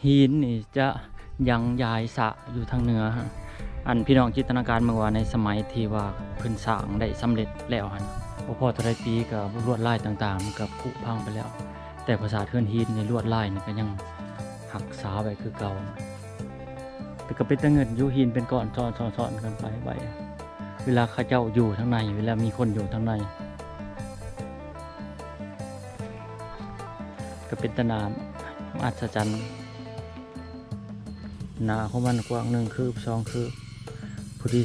ຫີນນີ້ຈະຍັງຢາຍສະຢູ່ທາງເໜືອ. ອັນ ພີ່ນ້ອງຈິນຕະນາການເບິ່ງວ່າ ໃນສະໄໝທີ່ວ່າເພິ່ນສ້າງໄດ້ສຳເລັດແລ້ວຫັ້ນ ບໍ່ພໍເທົ່າໃດປີກໍລວດລາຍຕ່າງໆມັນກໍຜຸພັງໄປແລ້ວ, ແຕ່ປາສາດເຮືອນຫີນນີ້ລວດລາຍນີ້ກໍຍັງຮັກສາໄວ້ຄືເກົ່າ. ແຕ່ກໍເປັນຕາເງິນຢູ່, ຫີນເປັນກ້ອນຊ້ອນໆກັນໄປໄວ້ ເວລາເຂົາເຈົ້າຢູ່ທາງໃນ, ເວລາມີຄົນຢູ່ທາງໃນ ກໍເປັນຕາໜ້າອັດສະຈັນ. ໜ້າຂອງມັນກວ້າງໜຶ່ງຄືບ ສອງຄືບ ພໍດີ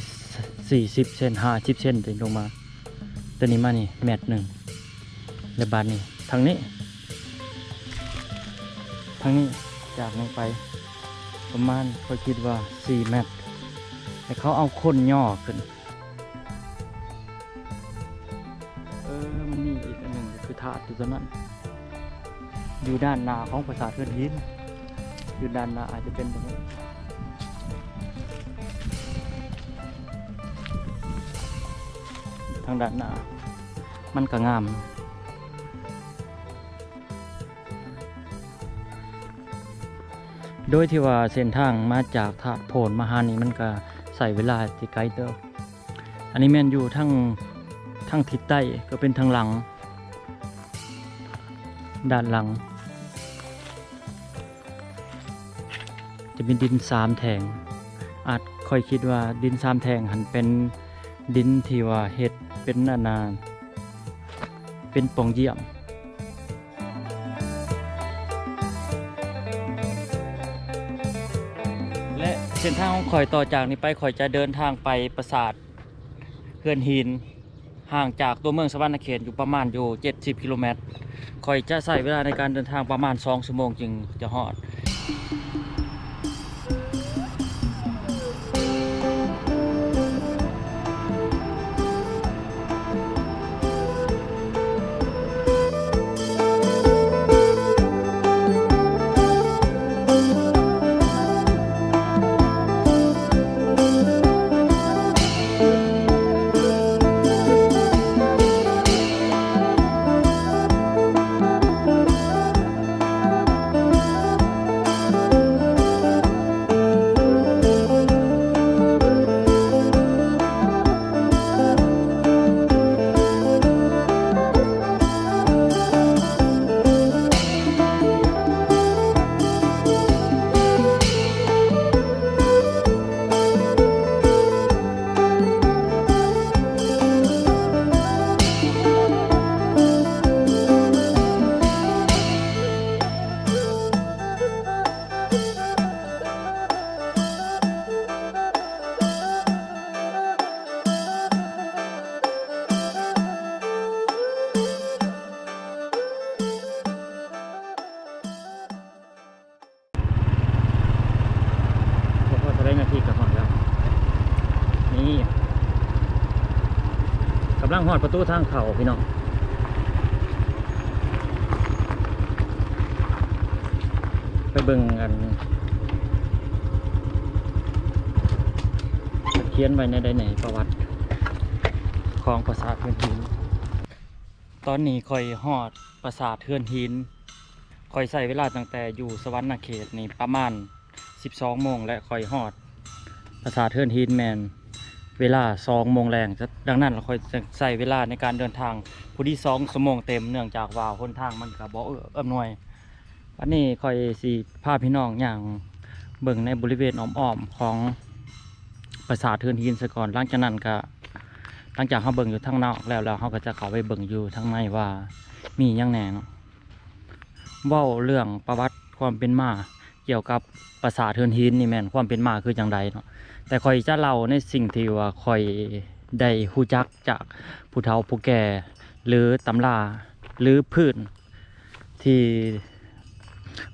ສີ່ສິບເຊັນ ຫ້າສິບເຊັນ ຕົວນີ້ລົງມາ, ຕົວນີ້ມານີ້ແມັດໜຶ່ງ. ແລະບາດນີ້ທາງນີ້ ທາງນີ້ ຈາກນີ້ໄປປະມານ ຂ້ອຍຄິດວ່າສີ່ແມັດ ແລະເຂົາເອົາໂຄນຍໍຂຶ້ນ. ເອີ ມັນມີອີກອັນໜຶ່ງ ກໍຄືທາດຢູ່ຕົວນັ້ນ ຢູ່ດ້ານໜ້າຂອງປາສາດເຮືອນຫີນ, ຢູ່ດ້ານໜ້າອາດຈະເປັນຕົວນີ້. ທາງດ້ານໜ້າມັນກໍງາມ. ໂດຍທີ່ວ່າເສັ້ນທາງມາຈາກທາດໂພນມາຫານີ້ ມັນກະໃຊ້ເວລາທີ່ໄກເຕີບ. ອັນນີ້ແມ່ນຢູ່ທາງ ທາງທິດໃຕ້ ກໍເປັນທາງຫຼັງ ດ້ານຫຼັງ ຈະມີດິນສາມແຖງ. ອາດ ຂ້ອຍຄິດວ່າດິນສາມແຖງຫັ້ນເປັນດິນທີ່ວ່າເຮັດເປັນອັນນ່າ ເປັນປ່ອງຢ້ຽມ. ແລະເສັ້ນທາງຂອງຂ້ອຍຕໍ່ຈາກນີ້ໄປ ຂ້ອຍຈະເດີນທາງໄປປາສາດເຮືອນຫີນ ຫ່າງຈາກຕົວເມືອງສະຫວັນນະເຂດຢູ່ປະມານຢູ່ເຈັດສິບກິໂລແມັດ. ຂ້ອຍຈະໃຊ້ເວລາໃນການເດີນທາງປະມານສອງຊົ່ວໂມງຈຶ່ງຈະຮອດ. ບໍ່ພໍເທົ່າໃດນາທີກໍຮອດແລ້ວ. ນີ້ ກຳລັງຮອດປະຕູທາງເຂົ້າພີ່ນ້ອງ. ໄປເບິ່ງອັນ ເພິ່ນຂຽນໄວ້ແນວໃດໃນປະຫວັດຂອງປາສາດເຮືອນຫີນ. ຕອນນີ້ຂ້ອຍຮອດປາສາດເຮືອນຫີນ. ຂ້ອຍໃຊ້ເວລາຕັ້ງແຕ່ຢູ່ສະຫວັນນະເຂດນີ້ປະມານສິບສອງໂມງ ແລະ ຂ້ອຍຮອດປາສາດເຮືອນຫີນແມ່ນເວລາສອງໂມງແລງ. ດັ່ງນັ້ນ ຂ້ອຍຈຶ່ງໃຊ້ເວລາໃນການເດີນທາງພໍດີສອງຊົ່ວໂມງເຕັມ ເນື່ອງຈາກວ່າຫົນທາງມັນກໍບໍ່ເອື້ອອຳນວຍ. ບັດນີ້ຂ້ອຍຊິພາພີ່ນ້ອງຍ່າງເບິ່ງໃນບໍລິເວນອ້ອມໆຂອງປາສາດເຮືອນຫີນຊະກ່ອນ. ຫຼັງຈາກນັ້ນກໍ ຫຼັງຈາກເຮົາເບິ່ງຢູ່ທາງນອກແລ້ວ ແລ້ວເຮົາກໍຈະເຂົ້າໄປເບິ່ງຢູ່ທາງໃນວ່າມີຫຍັງແດ່ເນາະ. ເວົ້າເລື່ອງປະຫວັດຄວາມເປັນມາກ່ຽວກັບປາສາດເຮືອນຫີນນີ້ ແມ່ນຄວາມເປັນມາຄືຈັ່ງໃດເນາະ, ແຕ່ຂ້ອຍຈະເລົ່າໃນສິ່ງທີ່ວ່າຂ້ອຍໄດ້ຮູ້ຈັກຈາກຜູ້ເຖົ້າຜູ້ແກ່ ຫຼື ຕຳລາ ຫຼື ພື້ນທີ່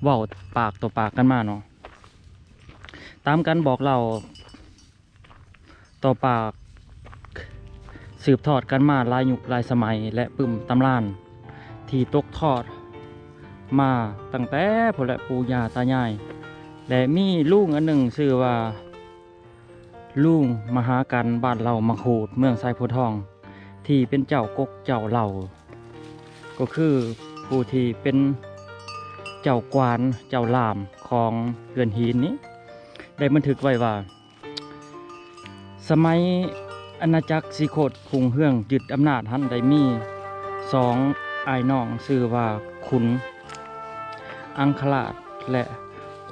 ເວົ້າປາກຕໍ່ປາກກັນມາເນາະ. ຕາມການບອກເລົ່າຕໍ່ປາກ ສືບທອດກັນມາຫຼາຍຍຸກຫຼາຍສະໄໝ ແລະ ປຶ້ມຕຳນານທີ່ຕົກທອດມາຕັ້ງແຕ່ພຸ້ນແຫຼະ ປູ່ຍ່າຕາຍາຍ. ແລະ ມີລຸງອັນໜຶ່ງຊື່ວ່າ ລຸງມະຫາກັນ ບ້ານເຫຼົ່າໝາກຫູດ ເມືອງໄຊໂພທອງ ທີ່ເປັນເຈົ້າກົກເຈົ້າເລົ່າ ກໍຄືຜູ້ທີ່ເປັນ ເຈົ້າກວານເຈົ້າລາມຂອງເຮືອນຫີນນີ້ ໄດ້ບັນທຶກໄວ້ວ່າ ສະໄໝອານາຈັກສີໂຄດຮຸ່ງເຮືອງຍຶດອຳນາດຫັ້ນ ໄດ້ມີສອງອ້າຍນ້ອງ ຊື່ວ່າຂຸນອັງຄະລາດ ແລະ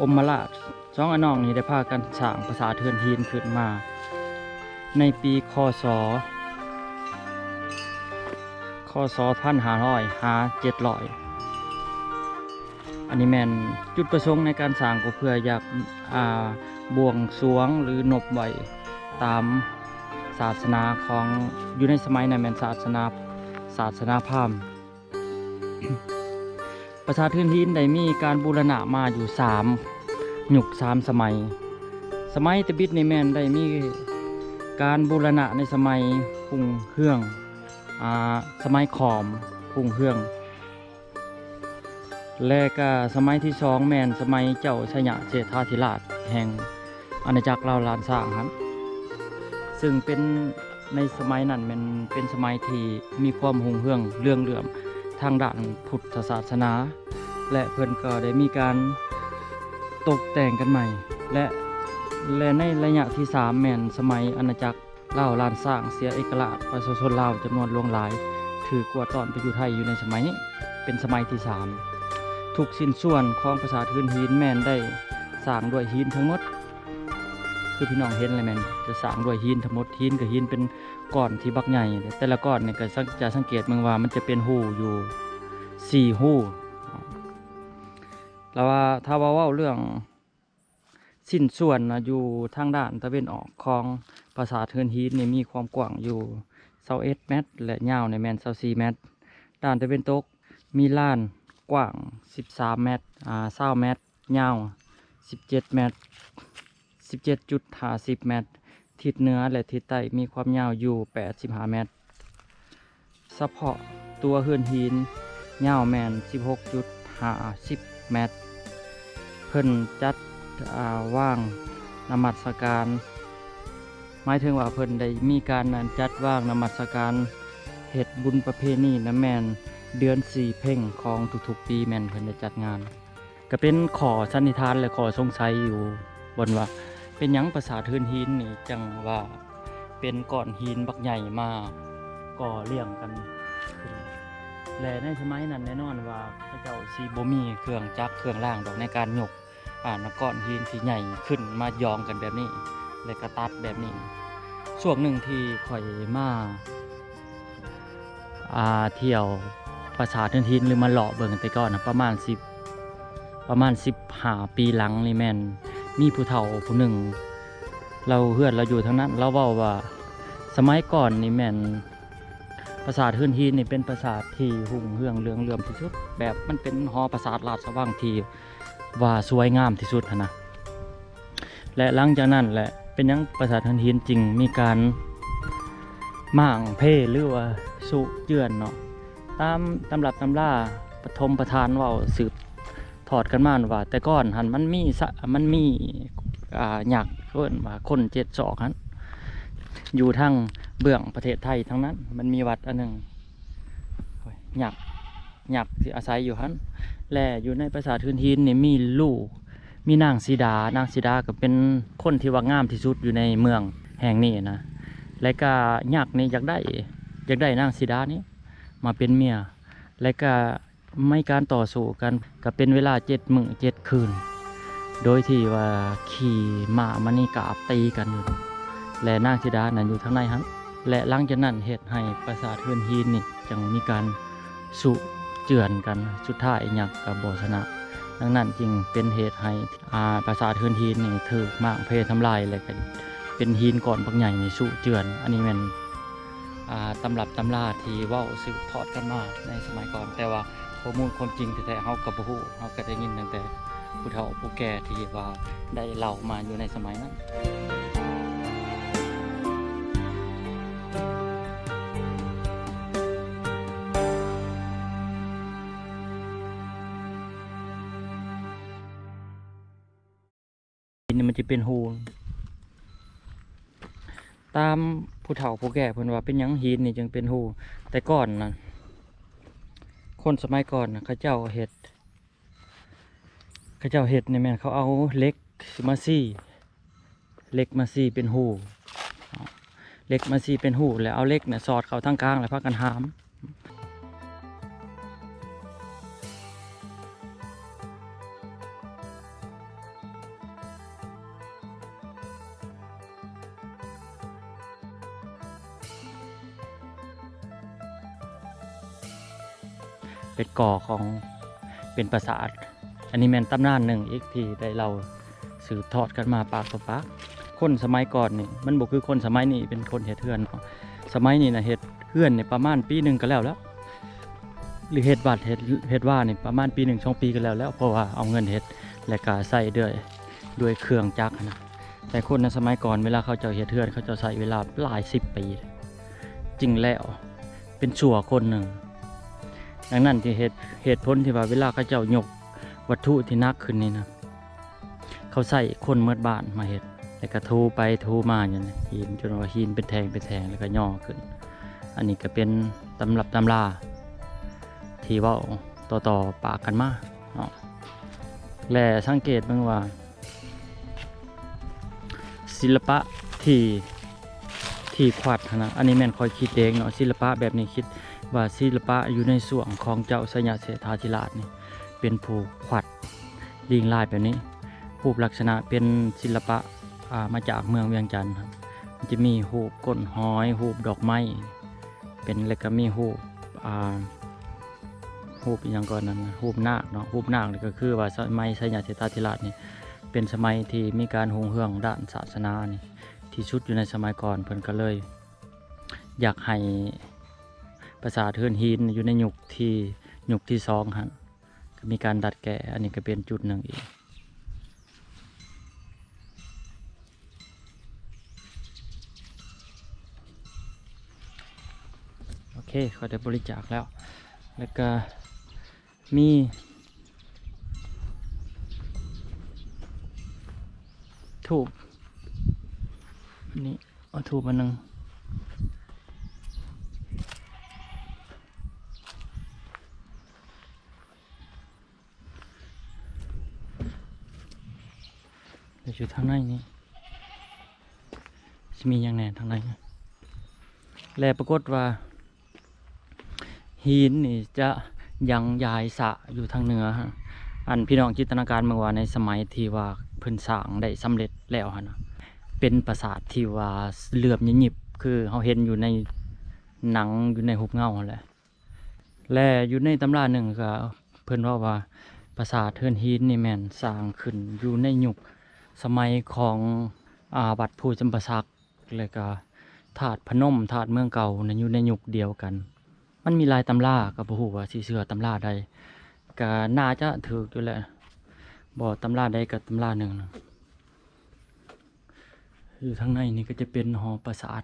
ອົມມະລາດ. ສອງອ້າຍນ້ອງນີ້ໄດ້ພາກັນສ້າງປາສາດເຮືອນຫີນຂຶ້ນມາໃນປີ ຄ.ສ. ຄ.ສ. ພັນຫ້າຮ້ອຍ ຫາ ເຈັດຮ້ອຍ. ອັນນີ້ແມ່ນຈຸດປະສົງໃນການສ້າງ ກໍເພື່ອຢາກ ອ່າ ບວງສວງ ຫຼື ນົບໄຫວ້ຕາມສາສະໜາຂອງ ຢູ່ໃນສະໄໝນັ້ນແມ່ນສາສະໜາ ສາສະໜາພາມ. ປາສາດເຮືອນຫີນໄດ້ມີການບູລະນະມາຢູ່ສາມຍຸກສາມສະໄໝ. ສະໄໝຕະບິດນີ້ແມ່ນໄດ້ມີການບູລະນະໃນສະໄໝຮຸ່ງເຮືອງ ອ່າ ສະໄໝຂອມຮຸ່ງເຮືອງ ແລະ ກະສະໄໝທີສອງແມ່ນສະໄໝເຈົ້າໄຊຍະເຊດຖາທິລາດແຫ່ງອານາຈັກລາວລ້ານຊ້າງຫັ້ນ ເຊິ່ງເປັນ ໃນສະໄໝນັ້ນແມ່ນເປັນສະໄໝທີ່ມີຄວາມຮຸ່ງເຮືອງເຫຼືອງເຫຼື້ອມທາງດ້ານພຸດທະສາສະໜາ ແລະ ເພິ່ນກໍໄດ້ມີການຕົກແຕ່ງກັນໃໝ່ ແລະ ແລະ ໃນໄລຍະທີສາມແມ່ນສະໄໝອານາຈັກລາວລ້ານຊ້າງເສຍເອກະລາດ, ປະຊາຊົນລາວຈຳນວນຫຼວງຫຼາຍຖືກກວາດຕ້ອນໄປຢູ່ໄທຢູ່ໃນສະໄໝນີ້ ເປັນສະໄໝທີສາມ. ທຸກຊິ້ນສ່ວນຂອງປາສາດເຮືອນຫີນແມ່ນໄດ້ສ້າງດ້ວຍຫີນທັງໝົດ ຄືພີ່ນ້ອງເຫັນແຫຼະ ແມ່ນຈະສ້າງດ້ວຍຫີນທັງໝົດ, ຫີນກໍຫີນເປັນກ້ອນທີ່ບັກໃຫຍ່, ແຕ່ລະກ້ອນນີ້ກໍສັງ ຈະສັງເກດເບິ່ງວ່າມັນຈະເປັນຮູຢູ່ສີ່ຮູ. ແລ້ວວ່າຖ້າວ່າເວົ້າເລື່ອງຊິ້ນສ່ວນນະ ຢູ່ທາງດ້ານຕາເວັນອອກຂອງປາສາດເຮືອນຫີນນີ້ ມີຄວາມກວ້າງຢູ່ຊາວເອັດແມັດ ແລະ ຍາວນີ້ແມ່ນຊາວສີ່ແມັດ. ດ້ານຕາເວັນຕົກ ມີລານກວ້າງສິບສາມແມັດ, ອ່າ ຊາວແມັດ, ຍາວສິບເຈັດແມັດ, ສິບເຈັດຈຸດຫ້າສິບແມັດ. ທິດເໜືອ ແລະ ທິດໃຕ້ມີຄວາມຍາວຢູ່ແປດສິບຫ້າແມັດ. ສະເພາະຕົວເຮືອນຫີນຍາວແມ່ນສິບຫົກຈຸດຫ້າສິບແມັດ. ເພິ່ນຈັດ ອ່າ ວາງນະມັດສະການ ໝາຍເຖິງວ່າເພິ່ນໄດ້ມີການ ອັນ ຈັດວາງນະມັດສະການ ເຮັດບຸນປະເພນີນະ ແມ່ນເດືອນສີ່ເພັງຂອງທຸກໆປີ ແມ່ນເພິ່ນໄດ້ຈັດງານ. ກະເປັນຂໍ້ສັນນິຖານ ແລະ ຂໍ້ສົງໄສຢູ່ບ່ອນວ່າ ເປັນຫຍັງປາສາດເຮືອນຫີນນີ້ຈັ່ງວ່າເປັນກ້ອນຫີນບັກໃຫຍ່ມາກໍ່ລຽງກັນຂຶ້ນ ແລະ ໃນສະໄໝນັ້ນແນ່ນອນວ່າເຂົາເຈົ້າຊິບໍ່ມີເຄື່ອງຈັກເຄື່ອງລາງດອກໃນການຍົກ ອ່າ ນະ ກ້ອນຫີນທີ່ໃຫຍ່ຂຶ້ນມາຢອງກັນແບບນີ້ ແລະ ກະຕັດແບບນີ້. ຊ່ວງໜຶ່ງທີ່ຂ້ອຍມາ ອ່າ ທ່ຽວປາສາດເຮືອນຫີນ ຫຼື ມາເລາະເບິ່ງແຕ່ກ່ອນນະ ປະມານສິບ ປະມານສິບຫ້າປີຫຼັງນີ້ ແມ່ນມີຜູ້ເຖົ້າຜູ້ໜຶ່ງ ລາວ ເຮືອນລາວຢູ່ທາງນັ້ນ ລາວເວົ້າວ່າ ສະໄໝກ່ອນນີ້ແມ່ນປາສາດເຮືອນຫີນນີ້ເປັນປາສາດທີ່ຮຸ່ງເຮືອງເຫຼືອງເຫຼື້ອມທີ່ສຸດ ແບບມັນເປັນຫໍປາສາດລາຊະວັງທີ່ ວ່າສວຍງາມທີ່ສຸດຫັ້ນນະ ແລະ ຫຼັງຈາກນັ້ນແຫຼະ ເປັນຫຍັງປາສາດເຮືອນຫີນຈຶ່ງມີການມ້າງເພ ຫຼືວ່າສຸເຈື່ອນເນາະ. ຕາມຕຳລັບຕຳລາປະຖົມປະທານເວົ້າສືບທອດກັນມາວ່າ ແຕ່ກ່ອນຫັ້ນມັນມີສະ ມັນມີ ອ່າ ຍັກ ເອີ້ນວ່າຄົນເຈັດສອກຫັ້ນ ຢູ່ທາງເບື້ອງປະເທດໄທທາງນັ້ນ ມັນມີວັດອັນໜຶ່ງ ຍັກ ຍັກທີ່ອາໄສຢູ່ຫັ້ນ ແລະ ຢູ່ໃນປາສາດເຮືອນຫີນນີ້ມີລູກ ມີນາງສີດາ, ນາງສີດາກໍເປັນຄົນທີ່ວ່າງາມທີ່ສຸດຢູ່ໃນເມືອງແຫ່ງນີ້ນະ ແລະ ກະຍັກນີ້ຢາກໄດ້ ຢາກໄດ້ນາງສີດານີ້ມາເປັນເມຍ ແລະ ກະມີການຕໍ່ສູ້ກັນ ກະເປັນເວລາເຈັດມື້ເຈັດຄືນ ໂດຍທີ່ວ່າຂີ່ມ້າມະນີກາບຕີກັນຢູ່ ແລະ ນາງສີດານັ້ນຢູ່ທາງໃນຫັ້ນ ແລະ ຫຼັງຈາກນັ້ນເຮັດໃຫ້ປາສາດເຮືອນຫີນນີ້ຈັ່ງມີການ ສຸເຈື່ອນກັນ ສຸດທ້າຍຍັກກໍບໍ່ຊະນະ. ດັ່ງນັ້ນຈຶ່ງເປັນເຫດໃຫ້ ອ່າ ປາສາດເຮືອນຫີນນີ້ຖືກມ້າງເພທຳລາຍ ແລະ ກໍເປັນຫີນກ້ອນບັກໃຫຍ່ນີ້ສຸເຈື່ອນ. ອັນນີ້ແມ່ນ ອ່າ ຕຳລັບຕຳລາທີ່ເວົ້າສືບທອດກັນມາໃນສະໄໝກ່ອນ, ແຕ່ວ່າຂໍ້ມູນຄວາມຈິງແທ້ໆ ເຮົາກໍບໍ່ຮູ້, ເຮົາກໍໄດ້ຍິນຕັ້ງແຕ່ຜູ້ເຖົ້າຜູ້ແກ່ທີ່ວ່າໄດ້ເລົ່າມາຢູ່ໃນສະໄໝນັ້ນ. ຫີນນີ້ມັນຈະເປັນຮູ ຕາມຜູ້ເຖົ້າຜູ້ແກ່ເພິ່ນວ່າ ເປັນຫຍັງຫີນນີ້ຈຶ່ງເປັນຮູ? ແຕ່ກ່ອນນະ ຄົນສະໄໝກ່ອນນະ ເຂົາເຈົ້າເຮັດ ເຂົາເຈົ້າເຮັດນີ້ແມ່ນເຂົາເອົາເຫຼັກມາຊີ້ ເຫຼັກມາຊີ້ເປັນຮູ ເຫຼັກມາຊີ້ເປັນຮູ ແລ້ວເອົາເຫຼັກນະສອດເຂົ້າທາງກາງ ແລ້ວພາກັນຫາມ. ເປັນກໍ່ຂອງ ເປັນປາສາດ. ອັນນີ້ແມ່ນຕຳນານໜຶ່ງອີກທີ່ໄດ້ເລົ່າສືບທອດກັນມາປາກຕໍ່ປາກ. ຄົນສະໄໝກ່ອນນີ້ມັນບໍ່ຄືຄົນສະໄໝນີ້ເປັນຄົນເຮັດເຮືອນເນາະ. ສະໄໝນີ້ນະເຮັດເຮືອນນີ້ປະມານປີໜຶ່ງກໍແລ້ວແລ້ວ ຫຼືເຮັດວັດເຮັດ ເຮັດວານີ້ປະມານປີໜຶ່ງສອງປີກໍແລ້ວແລ້ວ ເພາະວ່າເອົາເງິນເຮັດ ແລະກະໃຊ້ດ້ວຍ ດ້ວຍເຄື່ອງຈັກຫັ້ນນະ. ແຕ່ຄົນໃນສະໄໝກ່ອນເວລາເຂົາເຈົ້າເຮັດເຮືອນ ເຂົາເຈົ້າໃຊ້ເວລາຫຼາຍສິບປີຈຶ່ງແລ້ວ ເປັນຊົ່ວຄົນໜຶ່ງ. ດັ່ງນັ້ນທີ່ເຫດ ເຫດຜົນທີ່ວ່າເວລາເຂົາເຈົ້າຍົກວັດຖຸທີ່ໜັກຂຶ້ນນີ້ນະ ເຂົາໃຊ້ຄົນໝົດບ້ານມາເຮັດ ແລ້ວກໍໂທໄປໂທມາຢູ່ນີ້ ຫີນ ຈົນວ່າຫີນເປັນແທ່ງເປັນແທ່ງ ແລ້ວກໍຍໍຂຶ້ນ. ອັນນີ້ກໍເປັນຕຳລັບຕຳລາທີ່ເວົ້າຕໍ່ໆປາກກັນມາເນາະ ແລະສັງເກດເບິ່ງວ່າ ສິລະປະທີ່ ທີ່ຂວັດຫັ້ນນະ ອັນນີ້ແມ່ນຂ້ອຍຄິດເອງເນາະ ສິລະປະແບບນີ້ ຄິດວ່າສິລະປະຢູ່ໃນຊ່ວງຂອງເຈົ້າໄຊຍະເສດຖາທິລາດນີ້ ເປັນຜູ້ຂວັດລຽງລາຍແບບນີ້. ຮູບລັກສະນະເປັນສິລະປະ ອ່າ ມາຈາກເມືອງວຽງຈັນ ມັນຈະມີຮູບກົ້ນຫອຍ ຮູບດອກໄມ້ ເປັນ ແລ້ວກໍມີຮູບ ອ່າ ຮູບອີ່ຫຍັງກ່ອນນັ້ນ ຮູບນາກເນາະ ຮູບນາກນີ້ກໍຄືວ່າສະໄໝໄຊຍະເສດຖາທິລາດນີ້ ເປັນສະໄໝທີ່ມີການຮຸ່ງເຮືອງດ້ານສາສະໜານີ້ທີ່ສຸດຢູ່ໃນສະໄໝກ່ອນ ເພິ່ນກໍເລີຍຢາກໃຫ້ປາສາດເຮືອນຫີນຢູ່ໃນຍຸກທີ່ ຍຸກທີສອງຫັ້ນ ກໍມີການດັດແກ້ ອັນນີ້ກໍເປັນຈຸດໜຶ່ງອີກ. ໂອເຄ ຂ້ອຍໄດ້ບໍລິຈາກແລ້ວ ແລ້ວກໍມີທູບ ນີ້ ເອົາທູບອັນໜຶ່ງ. ແລ້ວຢູ່ທາງໃນນີ້ ຊິມີຫຍັງແດ່ທາງໃນ? ແລະປາກົດວ່າຫີນນີ້ຈະຍັງຢາຍສະຢູ່ທາງເໜືອ. ອັນ ພີ່ນ້ອງຈິນຕະນາການເບິ່ງວ່າ ໃນສະໄໝທີ່ວ່າເພິ່ນສ້າງໄດ້ສຳເລັດແລ້ວຫັ້ນນະ ເປັນປາສາດທີ່ວ່າເຫຼື້ອມຍິບໆ ຄືເຮົາເຫັນຢູ່ໃນໜັງ ຢູ່ໃນຮູບເງົາຫັ້ນແຫຼະ. ແລະຢູ່ໃນຕຳລາໜຶ່ງກໍເພິ່ນເວົ້າວ່າ ປາສາດເຮືອນຫີນນີ້ແມ່ນສ້າງຂຶ້ນຢູ່ໃນຍຸກສະໄໝຂອງ ອາ ວັດພູຈຳປາສັກ ແລະກະທາດພະນົມ ທາດເມືອງເກົ່ານັ້ນ ຢູ່ໃນຍຸກດຽວກັນ. ມັນມີຫຼາຍຕຳລາ ກໍບໍ່ຮູ້ວ່າຊິເຊື່ອຕຳລາໃດ ກໍໜ້າຈະຖືກຢູ່ແຫຼະ ບໍ່ ຕຳລາໃດກໍຕຳລາໜຶ່ງ. ຢູ່ທາງໃນນີ້ກໍຈະເປັນຫໍປາສາດ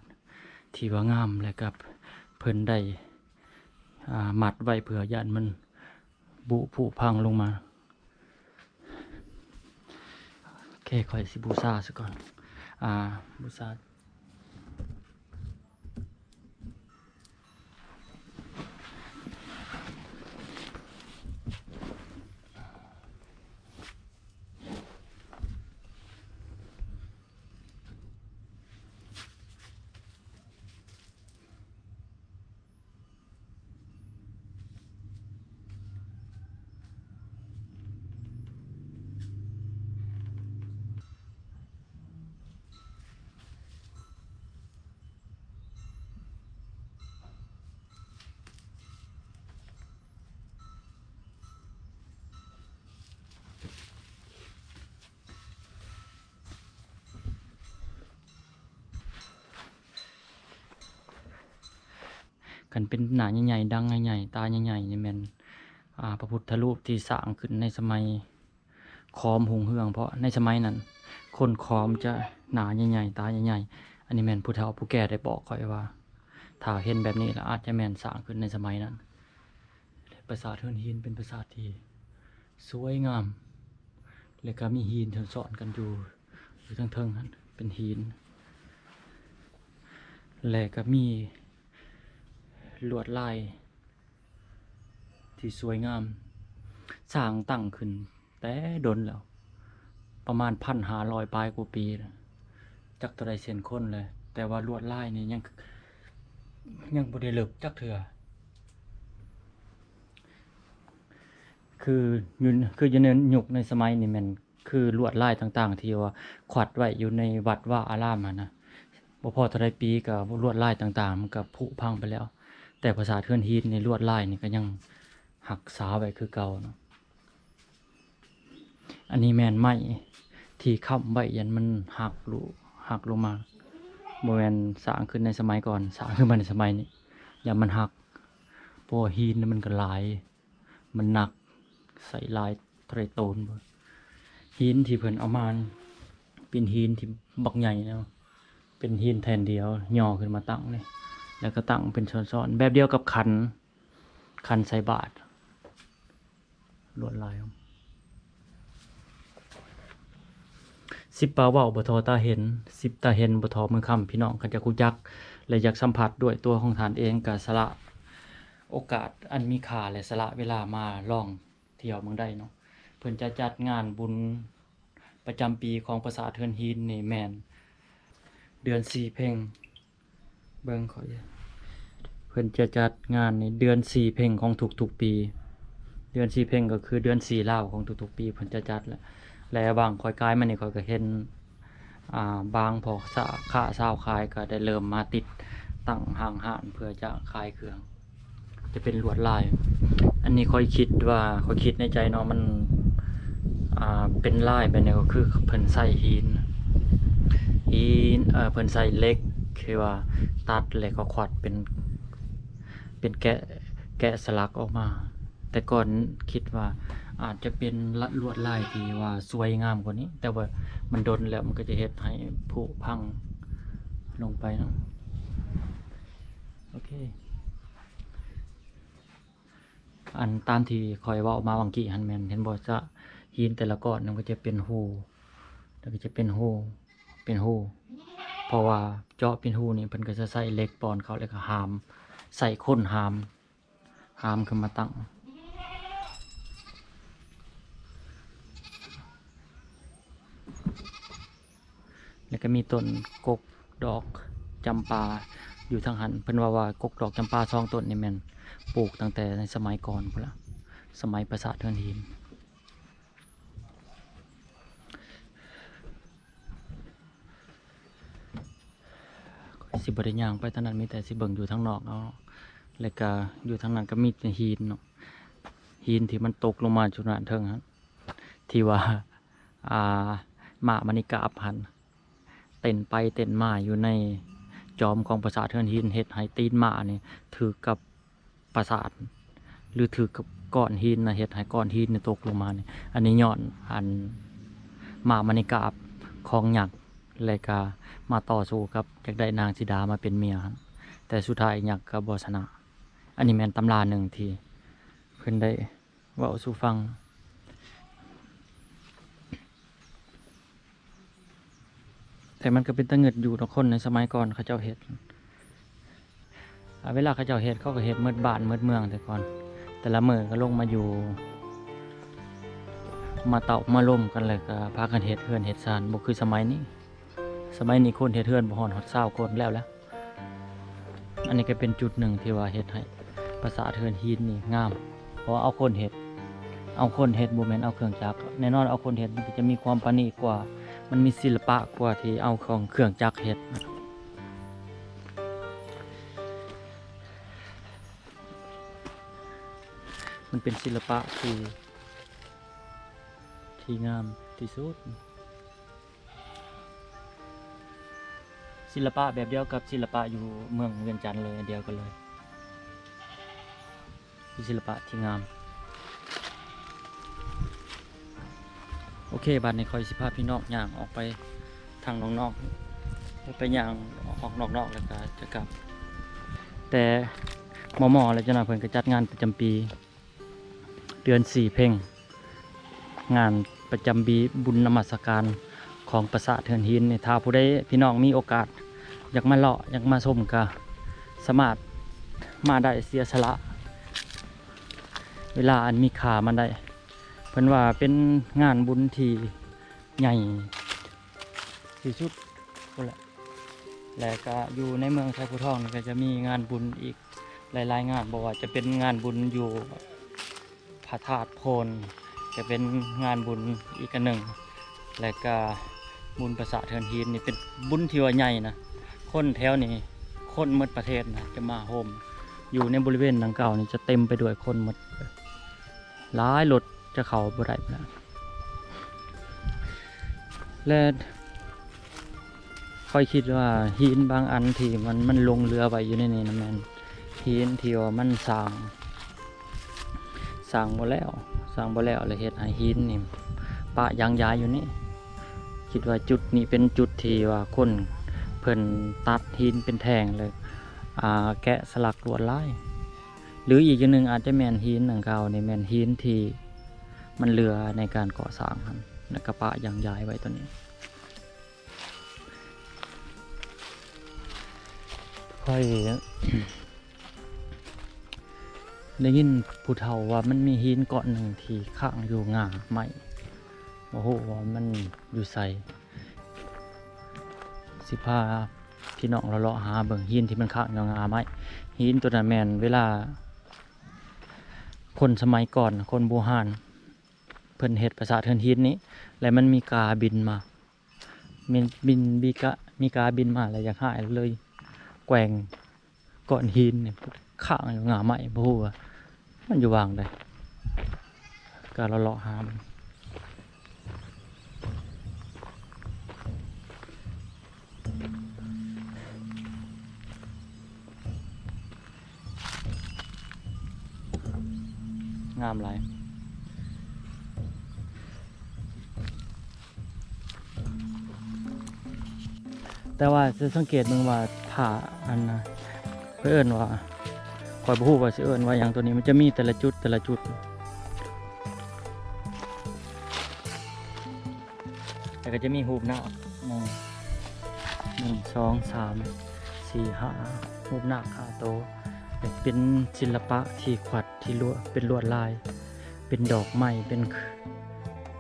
ທີ່ວ່າງາມ ແລະກໍເພິ່ນໄດ້ ອ່າ ມັດໄວ້ເພື່ອຢ້ານມັນບຸຜຸພັງລົງມາ. ໂອເຄ ຂ້ອຍຊິບູຊາຊະກ່ອນ ອ່າ ບູຊາ. ຄັນເປັນໜ້າໃຫຍ່ໆ ດັງໃຫຍ່ໆ ຕາໃຫຍ່ໆ ນີ້ແມ່ນ ອ່າ ພະພຸດທະຮູບທີ່ສ້າງຂຶ້ນໃນສະໄໝຂອມຮຸ່ງເຮືອງ ເພາະໃນສະໄໝນັ້ນ ຄົນຂອມຈະໜ້າໃຫຍ່ໆ ຕາໃຫຍ່ໆ. ອັນນີ້ແມ່ນຜູ້ເຖົ້າຜູ້ແກ່ໄດ້ບອກຂ້ອຍວ່າ ຖ້າເຫັນແບບນີ້ລະອາດຈະແມ່ນສ້າງຂຶ້ນໃນສະໄໝນັ້ນ. ປາສາດເຮືອນຫີນເປັນປາສາດທີ່ສວຍງາມ ແລະກະມີຫີນຊ້ອນກັນຢູ່ ຢູ່ເທິງໆຫັ້ນເປັນຫີນ ແລະກະມີລວດລາຍທີ່ສວຍງາມ ສ້າງຕັ້ງຂຶ້ນ ແຕ່ດົນແລ້ວ ປະມານພັນຫ້າຮ້ອຍປາຍກວ່າປີແລ້ວ ຈັກເທົ່າໃດເຊັ່ນຄົນແລ້ວ ແຕ່ວ່າລວດລາຍນີ້ຍັງ ຍັງບໍ່ໄດ້ເລິກຈັກເທື່ອ ຄືຢູ່ ຄືຢູ່ໃນຍຸກໃນສະໄໝນີ້ແມ່ນ ຄືລວດລາຍຕ່າງໆ ທີ່ວ່າຂວັດໄວ້ຢູ່ໃນວັດວາອາລາມຫັ້ນນະ ບໍ່ພໍເທົ່າໃດປີກໍລວດລາຍຕ່າງໆ ມັນກໍຜຸພັງໄປແລ້ວ ແຕ່ປາສາດເຮືອນຫີນນີ້ ລວດລາຍນີ້ກໍຍັງຮັກສາໄວ້ຄືເກົ່າເນາະ. ອັນນີ້ແມ່ນໄມ້ທີ່ຄ້ຳໄວ້ ຢ້ານມັນຫັກ ຫຼຸ ຫັກລົງມາ ບໍ່ແມ່ນສ້າງຂຶ້ນໃນສະໄໝກ່ອນ ສ້າງຂຶ້ນມາໃນສະໄໝນີ້ ຢ້ານມັນຫັກ ເພາະວ່າຫີນມັນກໍຫຼາຍ ມັນໜັກ ໃສ່ຫຼາຍເທົ່າໃດໂຕນບໍ່ ຫີນທີ່ເພິ່ນເອົາມາ ເປັນຫີນທີ່ບັກໃຫຍ່ເນາະ ເປັນຫີນແທ່ນດຽວ ຍໍຂຶ້ນມາຕັ້ງນີ້ ແລ້ວກໍຕັ້ງເປັນຊ້ອນໆ ແບບດຽວກັບຂັນ ຂັນໃສ່ບາດ ລວດລາຍ ສິບປາກເວົ້າບໍ່ທໍ່ຕາເຫັນ ສິບຕາເຫັນບໍ່ທໍ່ມືຄຳ ພີ່ນ້ອງຄັນຢາກຮູ້ຈັກ ແລະ ຢາກສຳຜັດດ້ວຍຕົວຂອງທ່ານເອງ ກໍສະຫຼະໂອກາດອັນມີຄ່າ ແລະ ສະຫຼະເວລາມາລອງທ່ຽວເມືອງໃດເນາະ. ເພິ່ນຈະຈັດງານບຸນປະຈຳປີຂອງປາສາດເຮືອນຫີນນີ້ແມ່ນເດືອນສີ່ເພັງ ເບິ່ງຂ້ອຍ ເພິ່ນຈະຈັດງານໃນເດືອນສີ່ເພັງຂອງທຸກໆປີ ເດືອນສີ່ເພັງກໍຄືເດືອນສີ່ລາວຂອງທຸກໆປີ ເພິ່ນຈະຈັດ ແລະ ແລະຫວ່າງຂ້ອຍກາຍມານີ້ ຂ້ອຍກໍເຫັນ ອ່າ ບາງພໍ່ຄ້າຊາວຂາຍກໍໄດ້ເລີ່ມມາຕິດຕັ້ງຫ້າງຮ້ານເພື່ອຈະຂາຍເຄື່ອງ ຈະເປັນລວດລາຍ ອັນນີ້ຂ້ອຍຄິດວ່າ ຂ້ອຍຄິດໃນໃຈເນາະ ມັນ ອ່າ ເປັນລາຍແບບນີ້ກໍຄືເພິ່ນໃຊ້ຫີນ ຫີນ ເອີ ເພິ່ນໃຊ້ເຫຼັກທີ່ວ່າຕັດແລ້ວກໍຂວັດເປັນ ເປັນແກະ ແກະສະຫຼັກອອກມາ ແຕ່ກ່ອນຄິດວ່າອາດຈະເປັນລະ ລວດລາຍທີ່ວ່າສວຍງາມກວ່ານີ້ ແຕ່ວ່າມັນດົນແລ້ວ ມັນກໍຈະເຮັດໃຫ້ຜຸພັງລົງໄປເນາະ. ໂອເຄ ອັນຕາມທີ່ຂ້ອຍເວົ້າມາຫວ່າງກີ້ຫັ້ນແມ່ນ ເຫັນບໍ່ ຈະ ຫີນແຕ່ລະກ້ອນມັນກໍຈະເປັນຮູ ແລ້ວກໍຈະເປັນຮູ ເປັນຮູ ເພາະວ່າເຈາະເປັນຮູນີ້ ເພິ່ນກໍຈະໃຊ້ເຫຼັກປ່ອນເຂົ້າ ແລ້ວກໍຫາມ ໃຊ້ຄົນຫາມ ຫາມຂຶ້ນມາຕັ້ງ ແລ້ວກໍມີຕົ້ນກົກດອກຈຳປາຢູ່ທາງຫັ້ນ ເພິ່ນເວົ້າວ່າກົກດອກຈຳປາສອງຕົ້ນນີ້ແມ່ນປູກຕັ້ງແຕ່ໃນສະໄໝກ່ອນພຸ້ນລະ ສະໄໝປາສາດເຮືອນຫີນ. ຂ້ອຍຊິບໍ່ໄດ້ຍ່າງໄປທາງນັ້ນ ມີແຕ່ຊິເບິ່ງຢູ່ທາງນອກເອົາ ແລ້ວກະຢູ່ທາງນັ້ນກໍມີແຕ່ຫີນເນາະ ຫີນທີ່ມັນຕົກລົງມາຈຸດນັ້ນເທິງຫັ້ນ ທີ່ວ່າ ອ່າ ມ້າມະນີກາບຫັ້ນ ເຕັ້ນໄປເຕັ້ນມາຢູ່ໃນຈອມຂອງປາສາດເຮືອນຫີນ ເຮັດໃຫ້ຕີນມ້ານີ້ຖືກກັບປາສາດ ຫຼືຖືກກັບກ້ອນຫີນນະ ເຮັດໃຫ້ກ້ອນຫີນນີ້ຕົກລົງມານີ້ ອັນນີ້ຍ້ອນອັນມ້າມະນີກາບຂອງຍັກ ແລະກະມາຕໍ່ສູ້ກັບ ຢາກໄດ້ນາງສີດາມາເປັນເມຍ ແຕ່ສຸດທ້າຍຍັກກໍບໍ່ຊະນະ. ອັນນີ້ແມ່ນຕຳລາໜຶ່ງທີ່ເພິ່ນໄດ້ ເວົ້າສູ່ຟັງ ແຕ່ມັນກໍເປັນຕາງຶດຢູ່ເນາະ ຄົນໃນສະໄໝກ່ອນເຂົາເຈົ້າເຮັດ ອາ ເວລາເຂົາເຈົ້າເຮັດ ເຂົາກໍເຮັດໝົດບ້ານໝົດເມືອງແຕ່ກ່ອນ ແຕ່ລະມື້ກໍລົງມາຢູ່ ມາເຕົ້າມາລົມກັນ ແລ້ວກໍພາກັນເຮັດເຮືອນເຮັດຊານ ບໍ່ຄືສະໄໝນີ້ ສະໄໝນີ້ຄົນເຮັດເຮືອນບໍ່ຮອດ ຮອດຊາວຄົນແລ້ວແຫຼະ. ອັນນີ້ກໍເປັນຈຸດໜຶ່ງທີ່ວ່າເຮັດໃຫ້ປາສາດເຮືອນຫີນນີ້ງາມ ເພາະວ່າເອົາຄົນເຮັດ ເອົາຄົນເຮັດ ບໍ່ແມ່ນເອົາເຄື່ອງຈັກ. ແນ່ນອນເອົາຄົນເຮັດມັນກໍຈະມີຄວາມປານີດກວ່າ ມັນມີສິລະປະກວ່າທີ່ເອົາຂອງເຄື່ອງຈັກເຮັດ. ມັນເປັນສິລະປະທີ່ ທີ່ງາມທີ່ສຸດ. ສິລະປະແບບດຽວກັບສິລະປະຢູ່ເມືອງວຽງຈັນເລີຍ ອັນດຽວກັນເລີຍ ເປັນສິລະປະທີ່ງາມ. ໂອເຄ ບາດນີ້ຂ້ອຍຊິພາພີ່ນ້ອງຍ່າງອອກໄປທາງນອກໆ ໄປຍ່າງອອກນອກໆ ແລ້ວກໍຈະກັບ ແຕ່ໝໍ້ໆ ແລ້ວເຈົ້າໜ້າເພິ່ນກໍຈັດງານປະຈຳປີ ເດືອນສີ່ເພັງ ງານປະຈຳປີບຸນນະມັດສະການຂອງປາສາດເຮືອນຫີນນີ້ ຖ້າຜູ້ໃດພີ່ນ້ອງມີໂອກາດຢາກມາເລາະ ຢາກມາຊົມ ກະສາມາດມາໄດ້ ເສຍສະຫຼະເວລາອັນມີຄ່າມາໄດ້. ເພິ່ນວ່າເປັນງານບຸນທີ່ໃຫຍ່ທີ່ສຸດພຸ້ນແຫຼະ ແລະກະຢູ່ໃນເມືອງໄຊພູທອງນີ້ກະຈະມີງານບຸນອີກຫຼາຍໆງານ ບໍ່ວ່າຈະເປັນງານບຸນຢູ່ ພະທາດໂພນ ຈະເປັນງານບຸນອີກອັນໜຶ່ງ ແລະກະບຸນປາສາດເຮືອນຫີນນີ້ເປັນບຸນທີ່ວ່າໃຫຍ່ນະ ຄົນແຖວນີ້ ຄົນໝົດປະເທດນະ ຈະມາໂຮມ ຢູ່ໃນບໍລິເວນດັ່ງກ່າວນີ້ຈະເຕັມໄປດ້ວຍຄົນໝົດ ຫຼາຍລົດຈະເຂົ້າບໍ່ໄດ້ພຸ້ນນະ ແລະ ຂ້ອຍຄິດວ່າຫີນບາງອັນທີ່ມັນ ມັນຫຼົງເຫຼືອໄວ້ຢູ່ໃນນີ້ນະ ແມ່ນຫີນທີ່ວ່າມັນສ້າງ ສ້າງບໍ່ແລ້ວ ສ້າງບໍ່ແລ້ວ ແລ້ວເຮັດໃຫ້ຫີນນີ້ປະຢາງຢາຍຢູ່ນີ້ ຄິດວ່າຈຸດນີ້ເປັນຈຸດທີ່ວ່າຄົນເພິ່ນຕັດຫີນເປັນແທ່ງ ແລ້ວ ອ່າ ແກະສະຫຼັກລວດລາຍ ຫຼືອີກຢ່າງໜຶ່ງອາດຈະແມ່ນຫີນດັ່ງກ່າວນີ້ແມ່ນຫີນທີ່ມັນເຫຼືອໃນການກໍ່ສ້າງຫັ້ນ ແລ້ວກະປະຢາງຢາຍໄວ້ຕົວນີ້. ຂ້ອຍໄດ້ຍິນຜູ້ເຖົ້າວ່າມັນມີຫີນກ້ອນໜຶ່ງທີ່ຄ້າງຢູ່ງ່າໄມ້ ບໍ່ຮູ້ວ່າມັນຢູ່ໃສ ຊິພາພີ່ນ້ອງເລາະໆຫາເບິ່ງຫີນທີ່ມັນຄ້າງຢູ່ງ່າໄມ້. ຫີນຕົວນັ້ນແມ່ນເວລາຄົນສະໄໝກ່ອນ ຄົນບູຮານ ເພິ່ນເຮັດປາສາດເຮືອນຫີນນີ້ ແລະມັນມີກາບິນມາ ມີ ບິນ ມີກາ ມີກາບິນມາແລ້ວຢາກຮ້າຍ ເລີຍແກວ່ງກ້ອນຫີນນີ້ຄ້າງຢູ່ງ່າໄມ້ ບໍ່ຮູ້ວ່າມັນຢູ່ຫວ່າງໃດ ກະເລາະໆຫາເບິ່ງ. ງາມຫຼາຍ ແຕ່ວ່າຈະສັງເກດເບິ່ງວ່າຜ້າອັນນະ ເພິ່ນເອີ້ນວ່າ ຂ້ອຍບໍ່ຮູ້ວ່າຊິເອີ້ນວ່າຫຍັງ ໂຕນີ້ມັນຈະມີແຕ່ລະຈຸດ ແຕ່ລະຈຸດ ແລ້ວກໍຈະມີຮູບນາກ ໜຶ່ງ ໜຶ່ງ ສອງ ສາມ ສີ່ ຫ້າ ຮູບນາກຫ້າໂຕ ເປັນສິລະປະທີ່ຂວັດທີ່ລວດ ເປັນລວດລາຍ ເປັນດອກໄມ້ ເປັນ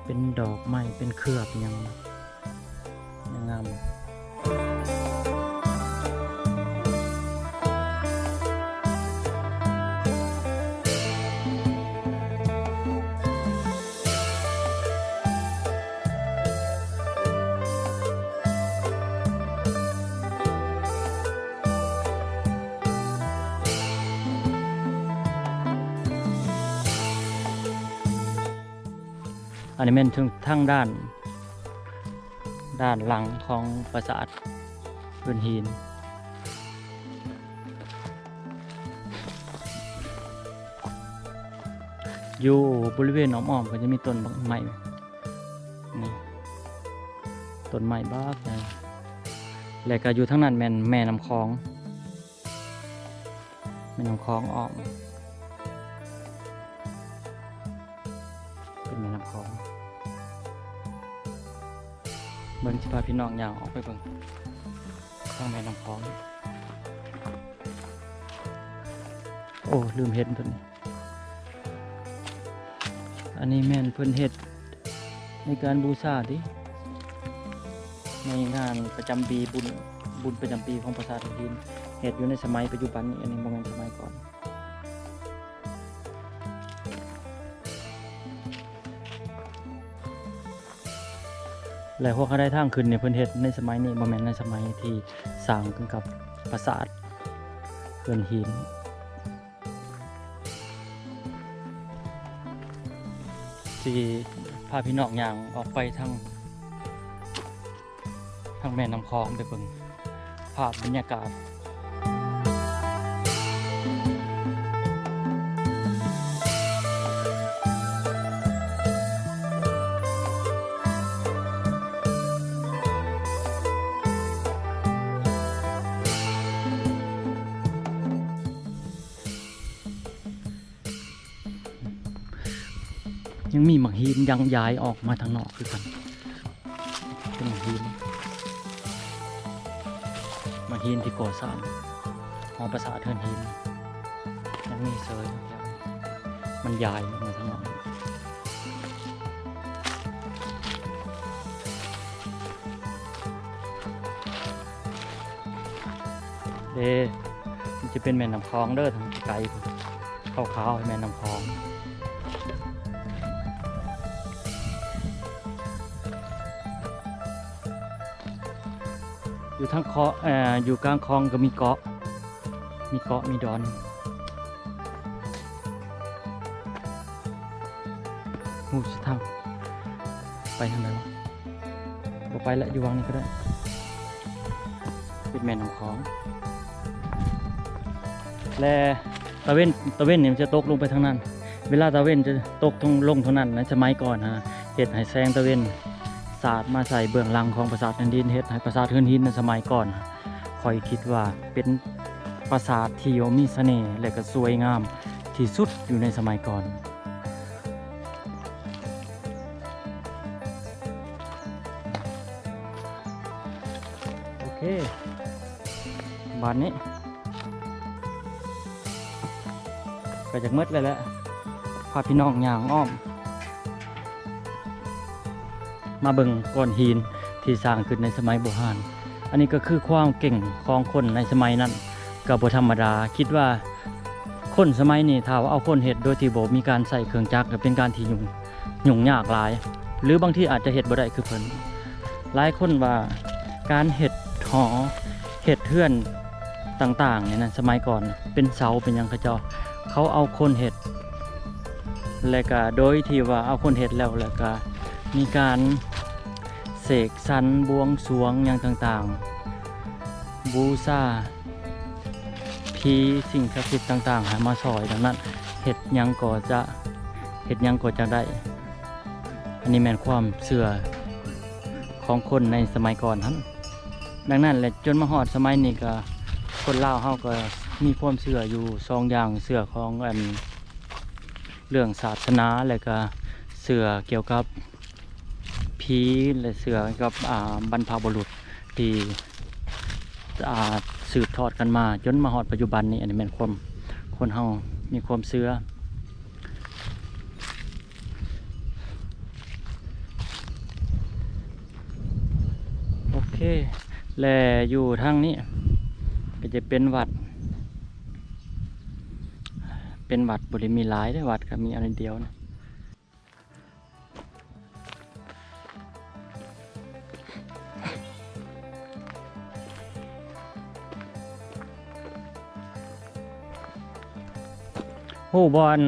ເປັນດອກໄມ້ ເປັນເຄືອ ເປັນຫຍັງ ງາມ. ອັນນີ້ແມ່ນເທິງ ທາງດ້ານ ດ້ານຫຼັງຂອງປາສາດເຮືອນຫີນ. ຢູ່ບໍລິເວນອ້ອມໆ ກໍຈະມີຕົ້ນບັກໄມ້ ນີ້ ຕົ້ນໄມ້ບັກໃຫຍ່ ແລະກະຢູ່ທາງນັ້ນແມ່ນແມ່ນ້ຳຂອງ ແມ່ນ້ຳຂອງອ້ອມ ເປັນແມ່ນ້ຳຂອງ ເບິ່ງ ຊິພາພີ່ນ້ອງຍ່າງອອກໄປເບິ່ງທາງແມ່ນ້ຳຂອງ. ໂອ້ ລືມເຫັນຕົວນີ້ ອັນນີ້ແມ່ນເພິ່ນເຮັດໃນການບູຊາຕິ ໃນງານປະຈຳປີ ບຸນ ບຸນປະຈຳປີຂອງປາສາດຫີນ ເຮັດຢູ່ໃນສະໄໝປັດຈຸບັນນີ້ ອັນນີ້ບໍ່ແມ່ນສະໄໝກ່ອນ. ແລະ ຫົວຄະໄດທາງຂຶ້ນນີ້ເພິ່ນເຮັດໃນສະໄໝນີ້ ບໍ່ແມ່ນໃນສະໄໝທີ່ສ້າງກັນກັບປາສາດເຮືອນຫີນ ທີ່ພາພີ່ນ້ອງຍ່າງອອກໄປທາງ ທາງແມ່ນ້ຳຂອງໄປເບິ່ງພາບບັນຍາກາດ. ຍັງມີໝາກຫີນຍັງຢາຍອອກມາທາງນອກຄືກັນ ເປັນໝາກຫີນ ໝາກຫີນທີ່ກໍ່ສ້າງຫໍປາສາດເຮືອນຫີນ ຍັງມີເຊີຍ ມັນຢາຍອອກມາທາງນອກ. ເດ້ ນີ້ຈະເປັນແມ່ນ້ຳຂອງເດີ ທາງໄກໆ ຂາວໆ ແມ່ນ້ຳຂອງ. ຢູ່ທາງເຄາະ ເອີ ຢູ່ກາງຂອງກໍມີເກາະ ມີເກາະ ມີດອນ. ຮູ້ຊິທາງໄປທາງໃດວະ? ບໍ່ໄປລະ ຢູ່ວັງນີ້ກໍໄດ້ ເປັນແມ່ນ້ຳຂອງ. ແລະ ຕາເວັນ ຕາເວັນນີ້ມັນຈະຕົກລົງໄປທາງນັ້ນ. ເວລາຕາເວັນຈະຕົກລົງທາງນັ້ນ ໃນສະໄໝກ່ອນນະ ເຮັດໃຫ້ແສງຕາເວັນສາດມາໃສ່ເບື້ອງຫຼັງຂອງປາສາດເຮືອນຫີນ ເຮັດໃຫ້ປາສາດເຮືອນຫີນໃນສະໄໝກ່ອນ ຂ້ອຍຄິດວ່າເປັນປາສາດທີ່ມີສະເໜ່ ແລະ ກໍສວຍງາມທີ່ສຸດຢູ່ໃນສະໄໝກ່ອນ. ໂອເຄ ບາດນີ້ກໍຢາກໝົດແລ້ວແຫຼະ ພາພີ່ນ້ອງຍ່າງອ້ອມ ມາເບິ່ງກ້ອນຫີນທີ່ສ້າງຂຶ້ນໃນສະໄໝບູຮານ. ອັນນີ້ກໍຄືຄວາມເກັ່ງຂອງຄົນໃນສະໄໝນັ້ນ ກໍບໍ່ທຳມະດາ. ຄິດວ່າຄົນສະໄໝນີ້ ຖ້າວ່າເອົາຄົນເຮັດໂດຍທີ່ບໍ່ມີການໃຊ້ເຄື່ອງຈັກ ກໍເປັນການທີ່ຫຍຸ້ງ ຫຍຸ້ງຍາກຫຼາຍ ຫຼືບາງທີອາດຈະເຮັດບໍ່ໄດ້ຄືເພິ່ນ. ຫຼາຍຄົນວ່າການເຮັດຫໍ ເຮັດເຮືອນຕ່າງໆນີ້ນະ ສະໄໝກ່ອນເປັນເສົາເປັນຫຍັງ ເຂົາເຈົ້າ ເຂົາເອົາຄົນເຮັດ ແລະກະໂດຍທີ່ວ່າເອົາຄົນເຮັດແລ້ວ ແລະກະມີການເສກສັນບວງສວງຫຍັງຕ່າງໆ ບູຊາຜີສິ່ງສັກສິດຕ່າງໆໃຫ້ມາຊ່ອຍ. ດັ່ງນັ້ນ ເຮັດຫຍັງກໍຈະ ເຮັດຫຍັງກໍຈະໄດ້. ອັນນີ້ແມ່ນຄວາມເຊື່ອຂອງຄົນໃນສະໄໝກ່ອນຫັ້ນ. ດັ່ງນັ້ນແຫຼະ ຈົນມາຮອດສະໄໝນີ້ກະ ຄົນລາວເຮົາກໍມີຄວາມເຊື່ອຢູ່ສອງຢ່າງ ເຊື່ອຂອງອັນ ເລື່ອງສາສະໜາ ແລະກະເຊື່ອກ່ຽວກັບຜີ ແລະເຊື່ອກັບ ອ່າ ບັນພະບຸລຸດທີ່ ອ່າ ສືບທອດກັນມາຈົນມາຮອດປັດຈຸບັນນີ້. ອັນນີ້ແມ່ນຄວາມ ຄົນເຮົາມີຄວາມເຊື່ອ. ໂອເຄ ແລະຢູ່ທາງນີ້ກໍຈະເປັນວັດ ເປັນວັດ ບໍ່ໄດ້ມີຫຼາຍເດ້ ວັດກໍມີອັນດຽວນະ. ຮູ້ບໍ່ ອັນ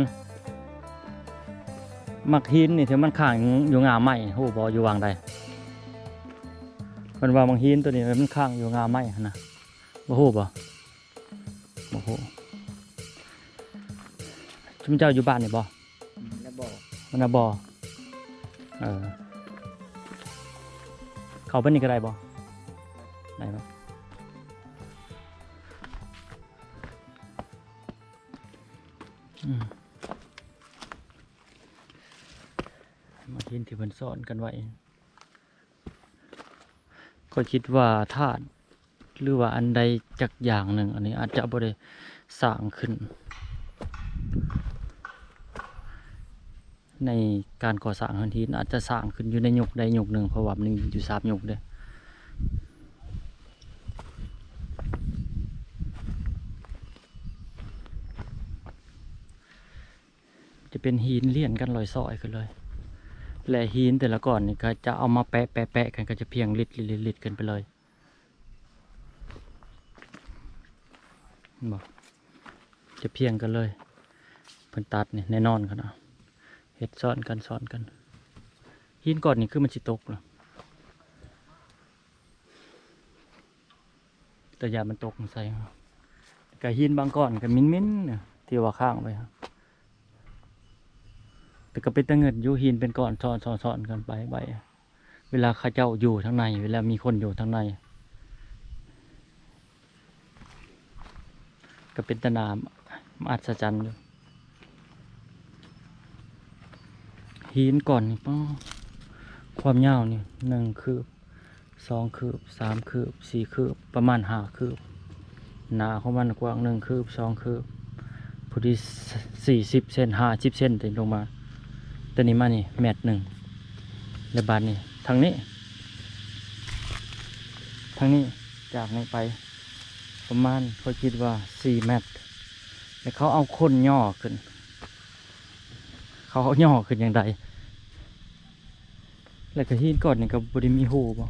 ໝາກຫີນນີ້ທີ່ມັນຄ້າງຢູ່ງ່າໄມ້ ຮູ້ບໍ່ ຢູ່ຫວ່າງໃດ? ເພິ່ນວ່າໝາກຫີນໂຕນີ້ມັນຄ້າງຢູ່ງ່າໄມ້ຫັ້ນນະ ບໍ່ຮູ້ບໍ່? ບໍ່ຮູ້. ຊຸມເຈົ້າຢູ່ບ້ານນີ້ບໍ່? ນະບໍ່ ນະບໍ່. ເອີ ເຂົ້າໄປນີ້ກໍໄດ້ບໍ່? ໄດ້ບໍ່? ອືມ ມາເຫັນທີ່ເພິ່ນສອນກັນໄວ້. ຂ້ອຍຄິດວ່າທາດ ຫຼືວ່າອັນໃດຈັກຢ່າງໜຶ່ງ ອັນນີ້ອາດຈະບໍ່ໄດ້ສ້າງຂຶ້ນ ໃນການກໍ່ສ້າງເຮືອນຫີນ ອາດຈະສ້າງຂຶ້ນຢູ່ໃນຍຸກໃດຍຸກໜຶ່ງ ເພາະວ່າມັນມີຢູ່ສາມຍຸກເດ້. ຈະເປັນຫີນລຽນກັນລອຍຊອຍຂຶ້ນເລີຍ ແລະຫີນແຕ່ລະກ້ອນນີ້ກໍຈະເອົາມາແປະໆໆກັນ ກໍຈະພຽງລິດໆໆກັນໄປເລີຍ ເຫັນບໍ່? ຈະພຽງກັນເລີຍ ເພິ່ນຕັດນີ້ແນ່ນອນຂະໜາດ ເຮັດຊ້ອນກັນຊ້ອນກັນ. ຫີນກ້ອນນີ້ຄືມັນຊິຕົກລະ ແຕ່ຢ້ານມັນຕົກໃສ່ ກະຫີນບາງກ້ອນກະມິນໆ ທີ່ວ່າຄ້າງໄວ້ ແຕ່ກະເປັນຕາງຶດຢູ່ ຫີນເປັນກ້ອນຊ້ອນໆກັນໄປໄວ້ ເວລາເຂົາເຈົ້າຢູ່ທາງໃນ ເວລາມີຄົນຢູ່ທາງໃນ ກະເປັນຕາໜ້າອັດສະຈັນຢູ່. ຫີນກ້ອນນີ້ ປ້າ ຄວາມຍາວນີ້ ໜຶ່ງຄືບ ສອງຄືບ ສາມຄືບ ສີ່ຄືບ ປະມານຫ້າຄືບ. ໜາຂອງມັນກວ້າງໜຶ່ງຄືບ ສອງຄືບ ພໍດີສີ່ສິບເຊັນ ຫ້າສິບເຊັນ ຕົວນີ້ລົງມາ ຕົວນີ້ມານີ້ແມັດໜຶ່ງ. ແລະບາດນີ້ທາງນີ້ ທາງນີ້ ຈາກນີ້ໄປ ປະມານ ຂ້ອຍຄິດວ່າສີ່ແມັດ ແລ້ວເຂົາເອົາຄົນຍໍຂຶ້ນ ເຂົາເອົາຍໍຂຶ້ນຈັ່ງໃດ? ແລ້ວກໍຫີນກ້ອນນີ້ກໍບໍ່ໄດ້ມີຮູບໍ່?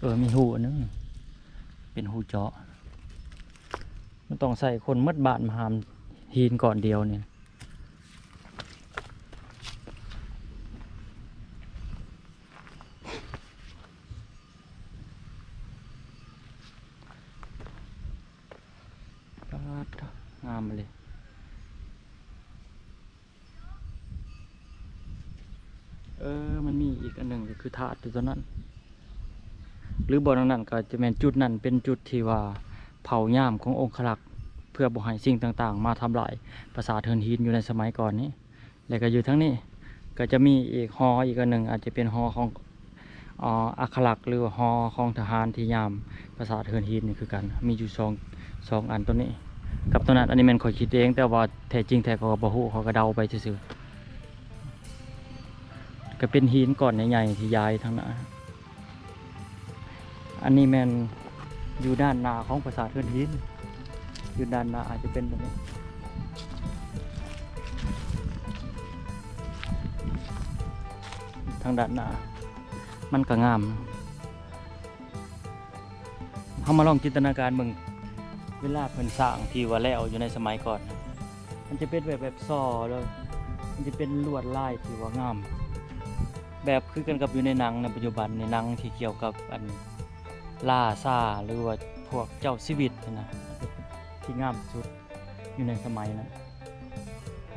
ເອີ ມີຮູອັນໜຶ່ງ ເປັນຮູເຈາະ. ມັນຕ້ອງໃຊ້ຄົນໝົດບ້ານມາຫາມຫີນກ້ອນດຽວນີ້. ປາດ ງາມເລີຍ. ເອີ ມັນມີອີກອັນໜຶ່ງ ກໍຄືທາດຢູ່ຕົວນັ້ນ ຫຼືບໍ່ນັ້ນກໍຈະແມ່ນຈຸດນັ້ນເປັນຈຸດທີ່ວ່າເຝົ້າຍາມຂອງອົງຄະລັກ ເພື່ອບໍ່ໃຫ້ສິ່ງຕ່າງໆມາທຳລາຍປາສາດເຮືອນຫີນຢູ່ໃນສະໄໝກ່ອນນີ້. ແລ້ວກໍຢູ່ທາງນີ້ກໍຈະມີອີກຫໍອີກອັນໜຶ່ງ ອາດຈະເປັນຫໍຂອງ ເອີ ອັກຂະລັກ ຫຼືວ່າຫໍຂອງທະຫານທີ່ຍາມປາສາດເຮືອນຫີນນີ້ຄືກັນ ມີຢູ່ສອງ ສອງອັນ ຕົວນີ້ກັບຕົວນັ້ນ. ອັນນີ້ແມ່ນຂ້ອຍຄິດເອງ ແຕ່ວ່າແທ້ຈິງແທ້ຂ້ອຍກໍບໍ່ຮູ້ ຂ້ອຍກໍເດົາໄປຊື່ໆ. ກໍເປັນຫີນກ້ອນໃຫຍ່ໆທີ່ຢາຍທາງໜ້າ. ອັນນີ້ແມ່ນຢູ່ດ້ານໜ້າຂອງປາສາດເຮືອນຫີນ ຢູ່ດ້ານໜ້າອາດຈະເປັນແບບນີ້ ທາງດ້ານໜ້າມັນກໍງາມ. ເຮົາມາລອງຈິນຕະນາການເບິ່ງ ເວລາເພິ່ນສ້າງທີ່ວ່າແລ້ວຢູ່ໃນສະໄໝກ່ອນ ມັນຈະເປັນແບບ ແບບສໍ້ເລີຍ ມັນຈະເປັນລວດລາຍທີ່ວ່າງາມ ແບບຄືກັນກັບຢູ່ໃນໜັງໃນປັດຈຸບັນ ໃນໜັງທີ່ກ່ຽວກັບອັນລ່າຊ້າ ຫຼືວ່າພວກເຈົ້າຊີວິດຫັ້ນນະ ທີ່ງາມທີ່ສຸດຢູ່ໃນສະໄໝນັ້ນ.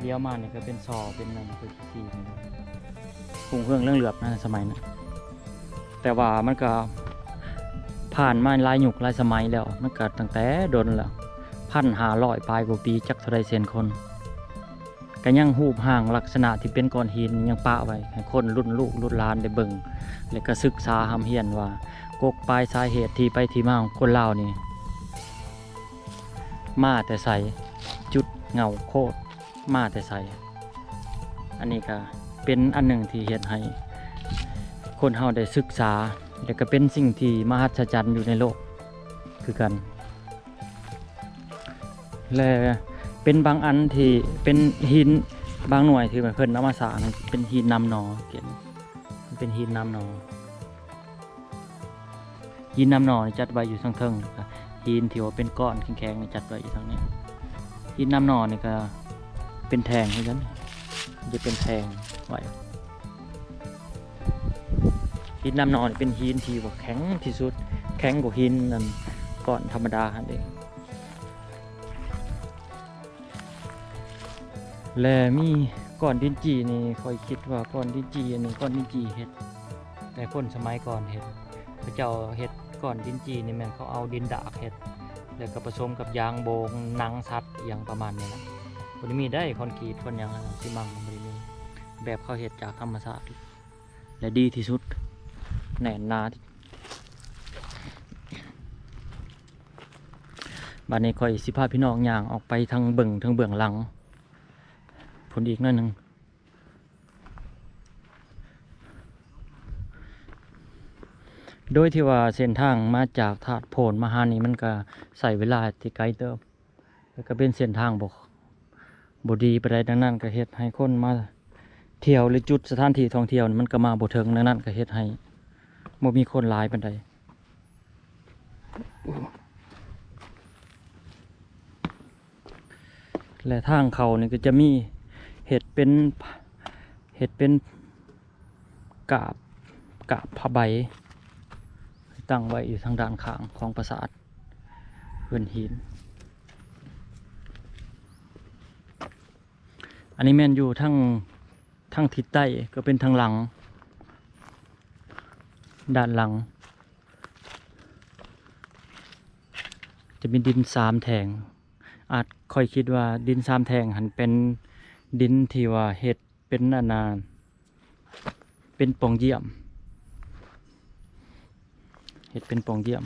ລ້ຽວມານີ້ກໍເປັນສໍ້ ເປັນຫຍັງ ຄືຂີ້ຂີ້ນີ້ ຮຸ່ງເຮືອງເລື່ອງເຫຼືອບໃນສະໄໝນັ້ນ. ແຕ່ວ່າມັນກໍຜ່ານມາຫຼາຍຍຸກຫຼາຍສະໄໝແລ້ວ ມັນກໍຕັ້ງແຕ່ດົນແລ້ວ ພັນຫ້າຮ້ອຍປາຍກວ່າປີ ຈັກເທົ່າໃດແສນຄົນ ກໍຍັງຮູບຮ່າງລັກສະນະທີ່ເປັນກ້ອນຫີນຍັງປະໄວ້ໃຫ້ຄົນລຸ້ນລູກລຸ້ນຫຼານໄດ້ເບິ່ງ ແລະກໍສຶກສາຮ່ຳຮຽນວ່າ ກົກປາຍສາເຫດທີ່ໄປທີ່ມາຂອງຄົນລາວນີ້ ມາແຕ່ໃສ? ຈຸດເຫງົ້າໂຄດມາແຕ່ໃສ? ອັນນີ້ກະເປັນອັນໜຶ່ງທີ່ເຮັດໃຫ້ຄົນເຮົາໄດ້ສຶກສາ ແລະກະເປັນສິ່ງທີ່ມະຫັດສະຈັນຢູ່ໃນໂລກຄືກັນ ແລະເປັນບາງອັນທີ່ເປັນຫີນ ບາງໜ່ວຍທີ່ເພິ່ນເອົາມາສ້າງເປັນຫີນນຳໜໍ່ ເປັນຫີນນຳໜໍ່. ຫີນນຳໜໍ່ນີ້ຈັດໄວ້ຢູ່ທາງເທິງ ແລ້ວກະຫີນທີ່ວ່າເປັນກ້ອນແຂງໆນີ້ຈັດໄວ້ຢູ່ທາງນີ້. ຫີນນຳໜໍ່ນີ້ກະເປັນແທ່ງຄືກັນ ຈະເປັນແທ່ງໄວ້. ຫີນນຳໜໍ່ນີ້ເປັນຫີນທີ່ວ່າແຂງທີ່ສຸດ ແຂງກວ່າຫີນອັນກ້ອນທຳມະດາຫັ້ນເດ. ແລະມີກ້ອນດິນຈີ່ນີ້ ຂ້ອຍຄິດວ່າກ້ອນດິນຈີ່ອັນນີ້ ກ້ອນດິນຈີ່ເຮັດ ແຕ່ຄົນສະໄໝກ່ອນເຮັດ ເຂົາເຈົ້າເຮັດກ້ອນດິນຈີ່ນີ້ແມ່ນເຂົາເອົາດິນດາກເຮັດ ແລ້ວກໍປະສົມກັບຢາງໂບງ ໜັງສັດ ອີ່ຫຍັງປະມານນີ້ລະ. ບໍ່ໄດ້ມີໄດ້ຄອນກຣີດຄອນຫຍັງຊີມັງ ບໍ່ໄດ້ມີ ແບບເຂົາເຮັດຈາກທຳມະຊາດ ແລະດີທີ່ສຸດ ແໜ້ນໜາ. ບາດນີ້ຂ້ອຍຊິພາພີ່ນ້ອງຍ່າງອອກໄປທາງເບື້ອງ ທາງເບື້ອງຫຼັງພຸ້ນອີກໜ້ອຍໜຶ່ງ ໂດຍທີ່ວ່າເສັ້ນທາງມາຈາກທາດໂພນມາຫານີ້ ມັນກະໃຊ້ເວລາທີ່ໄກເຕີບ ແລ້ວກະເປັນເສັ້ນທາງບໍ່ ບໍ່ດີປານໃດ. ດັ່ງນັ້ນກະເຮັດໃຫ້ຄົນມາທ່ຽວ ຫຼືຈຸດສະຖານທີ່ທ່ອງທ່ຽວມັນກະມາບໍ່ເຖິງ ດັ່ງນັ້ນກະເຮັດໃຫ້ບໍ່ມີຄົນຫຼາຍປານໃດ. ແລະທາງເຂົ້ານີ້ກໍຈະມີເຮັດເປັນ ເຮັດເປັນກາບ ກາບຜ້າໃບ ຕັ້ງໄວ້ຢູ່ທາງດ້ານຂ້າງຂອງປາສາດເຮືອນຫີນ. ອັນນີ້ແມ່ນຢູ່ທາງ ທາງທິດໃຕ້ ກໍເປັນທາງຫຼັງ ດ້ານຫຼັງ ຈະມີດິນສາມແທ່ງ ອາດ ຂ້ອຍຄິດວ່າດິນສາມແທ່ງຫັ້ນເປັນດິນທີ່ວ່າເຮັດເປັນອັນນ່າ ເປັນປ່ອງຢ້ຽມ ເຮັດເປັນປ່ອງຢ້ຽມ.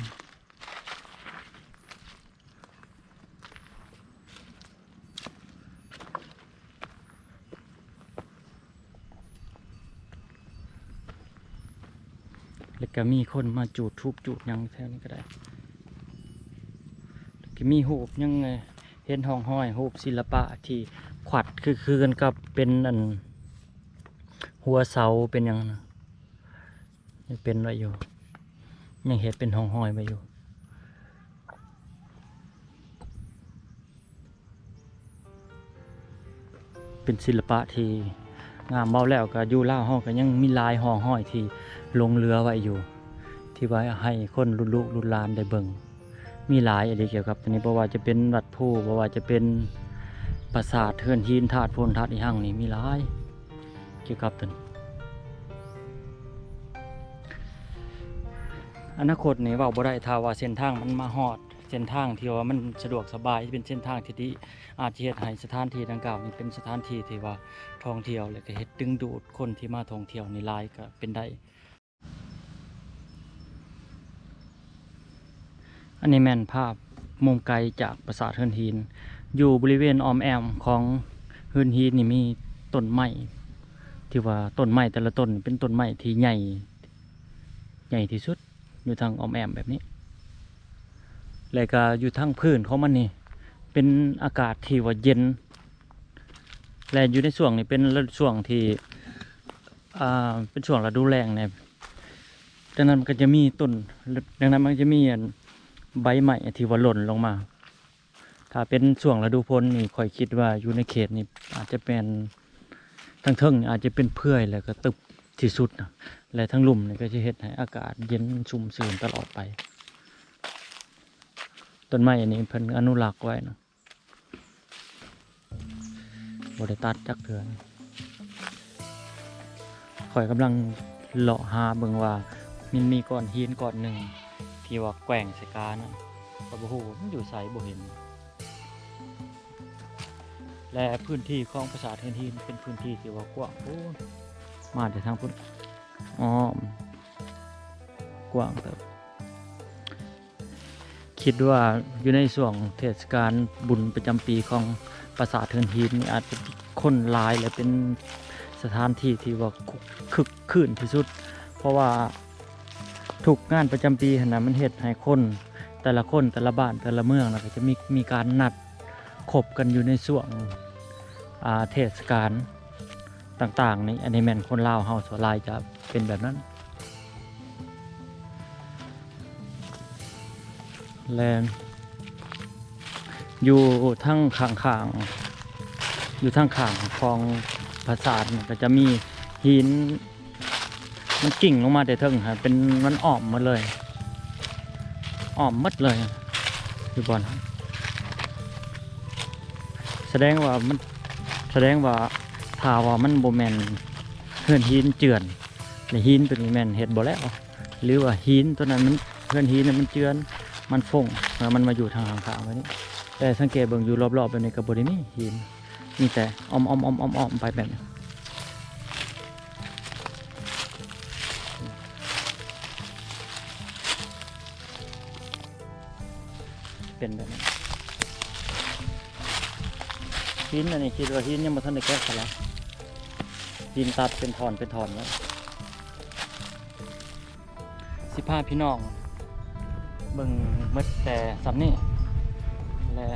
ແລ້ວກະມີຄົນມາຈູດທູບຈູດຫຍັງແຖວນີ້ກະໄດ້ ແລ້ວກ ມີຮູບ ຍັງເຫັນຮ່ອງຮອຍຮູບສິລະປະທີ່ຂວັດຄື ຄືກັນກັບເປັນອັນຫົວເສົາເປັນຫຍັງນະ ຍັງເປັນໄວ້ຢູ່ ຍັງເຮັດເປັນຮ່ອງຮອຍໄວ້ຢູ່. ເປັນສິລະປະທີ່ງາມ. ເວົ້າແລ້ວກໍຢູ່ລາວເຮົາກໍຍັງມີຫຼາຍຮ່ອງຮອຍທີ່ຫຼົງເຫຼືອໄວ້ຢູ່ ທີ່ວ່າໃຫ້ຄົນລຸ້ນລູກລຸ້ນຫຼານໄດ້ເບິ່ງ ມີຫຼາຍອີ່ຫຼີກ່ຽວກັບຕົວນີ້ ບໍ່ວ່າຈະເປັນວັດພູ ບໍ່ວ່າຈະເປັນປາສາດເຮືອນຫີນ ທາດໂພນ ທາດອີ່ຫຍັງນີ້ ມີຫຼາຍກ່ຽວກັບຕົວນີ້. ອະນາຄົດນີ້ເວົ້າບໍ່ໄດ້ ຖ້າວ່າເສັ້ນທາງມັນມາຮອດ ເສັ້ນທາງທີ່ວ່າມັນສະດວກສະບາຍ ເປັນເສັ້ນທາງທີ່ດີ ອາດຈະເຮັດໃຫ້ສະຖານທີ່ດັ່ງກ່າວນີ້ເປັນສະຖານທີ່ທີ່ວ່າທ່ອງທ່ຽວ ແລະ ກໍເຮັດດຶງດູດຄົນທີ່ມາທ່ອງທ່ຽວນີ້ຫຼາຍກໍເປັນໄດ້. ອັນນີ້ແມ່ນພາບມຸມໄກຈາກປາສາດເຮືອນຫີນ. ຢູ່ບໍລິເວນອ້ອມແອ້ມຂອງເຮືອນຫີນນີ້ມີຕົ້ນໄມ້ ທີ່ວ່າຕົ້ນໄມ້ແຕ່ລະຕົ້ນເປັນຕົ້ນໄມ້ທີ່ໃຫຍ່ ໃຫຍ່ທີ່ສຸດ ຢູ່ທາງອ້ອມແອ້ມແບບນີ້ ແລະກະຢູ່ທາງພື້ນຂອງມັນນີ້ເປັນອາກາດທີ່ວ່າເຢັນ ແລະຢູ່ໃນຊ່ວງນີ້ເປັນລະ ຊ່ວງທີ່ ອ່າ ເປັນຊ່ວງລະດູແລ້ງແດ່ ດັ່ງນັ້ນມັນກໍຈະມີຕົ້ນ ດັ່ງນັ້ນມັນຈະມີອັນໃບໄມ້ທີ່ວ່າຫຼົ່ນລົງມາ. ຖ້າເປັນຊ່ວງລະດູຝົນນີ້ ຂ້ອຍຄິດວ່າຢູ່ໃນເຂດນີ້ອາດຈະແມ່ນ ທາງເທິງນີ້ອາດຈະເປັນເປື່ອຍ ແລ້ວກໍຕຶບທີ່ສຸດນະ ແລະ ທາງລຸ່ມນີ້ກໍຈະເຮັດໃຫ້ອາກາດເຢັນຊຸ່ມຊື່ນຕະຫຼອດໄປ. ຕົ້ນໄມ້ນີ້ເພິ່ນອະນຸລັກໄວ້ນະ ບໍ່ໄດ້ຕັດຈັກເທື່ອ. ຂ້ອຍກຳລັງເລາະຫາເບິ່ງວ່າ ມັນມີກ້ອນຫີນກ້ອນໜຶ່ງທີ່ວ່າແກວ່ງໃສ່ການະ ຂ້ອຍບໍ່ຮູ້ວ່າມັນຢູ່ໃສ ບໍ່ເຫັນ. ແລະພື້ນທີ່ຂອງປາສາດເຮືອນຫີນເປັນພື້ນທີ່ທີ່ວ່າກວ້າງໂພດ ມາແຕ່ທາງພຸ້ນ ອ້ອມ ກວ້າງເຕີບ. ຄິດວ່າຢູ່ໃນຊ່ວງເທດສະການບຸນປະຈຳປີຂອງປາສາດເຮືອນຫີນນີ້ ອາດຈະຄົນຫຼາຍ ແລະ ເປັນສະຖານທີ່ທີ່ວ່າຄຶກຄື້ນທີ່ສຸດ ເພາະວ່າທຸກງານປະຈຳປີຫັ້ນນະ ມັນເຮັດໃຫ້ຄົນແຕ່ລະຄົນ ແຕ່ລະບ້ານ ແຕ່ລະເມືອງນະ ກໍຈະມີ ມີການນັດ ຄົບກັນຢູ່ໃນຊ່ວງ ອ່າ ເທດສະການຕ່າງໆນີ້ ອັນນີ້ແມ່ນຄົນລາວເຮົາສ່ວນຫຼາຍຈະເປັນແບບນັ້ນ ແລະ ຢູ່ທາງຂ້າງໆ ຢູ່ທາງຂ້າງຂອງປາສາດ ມັນກໍຈະມີຫີນ ມັນກິ້ງລົງມາແຕ່ເທິງຫັ້ນ ເປັນ ມັນອ້ອມໝົດເລີຍ ອ້ອມໝົດເລີຍ ຢູ່ບ່ອນຫັ້ນ ສະແດງວ່າມັນ ສະແດງວ່າຖ້າວ່າມັນບໍ່ແມ່ນເຮືອນຫີນເຈື່ອນ ແລະ ຫີນຕົວນີ້ແມ່ນເຮັດບໍ່ແລ້ວ ຫຼືວ່າຫີນຕົວນັ້ນມັນ ເຮືອນຫີນນັ້ນມັນເຈື່ອນ ມັນຟົງ ແລ້ວມັນມາຢູ່ທາງຂ້າງໆ ແບບນີ້ ແຕ່ສັງເກດເບິ່ງຢູ່ລອບໆ ແບບນີ້ກໍບໍ່ໄດ້ມີຫີນ ມີແຕ່ອ້ອມໆໆໆໄປແບບນີ້ ເປັນແບບນີ້. ຫີນອັນນີ້ຄິດວ່າຫີນຍັງບໍ່ທັນໄດ້ແກະສະຫຼັກ ຫີນຕັດເປັນທ່ອນເປັນທ່ອນແລ້ວ. ຊິພາພີ່ນ້ອງເບິ່ງໝົດແຕ່ສ່ຳນີ້ ແລະ